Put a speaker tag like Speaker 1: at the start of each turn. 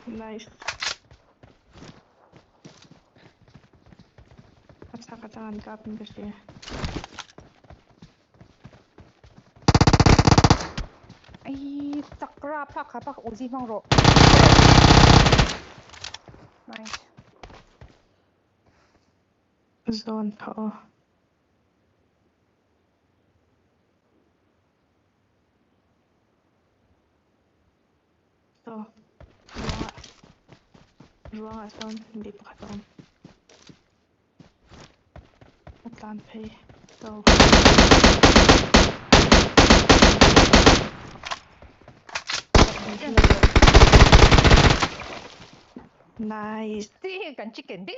Speaker 1: Nice. A chhak atang an kap in ka hria.
Speaker 2: Ai chak rap thlak kha pak uzi hmang rawh. Nice.
Speaker 1: Zawn kha aw. Saw ruangah ruangah sawn mi pakhat a awm. A tlan phei so. Nice.
Speaker 2: Ti kan chicken di.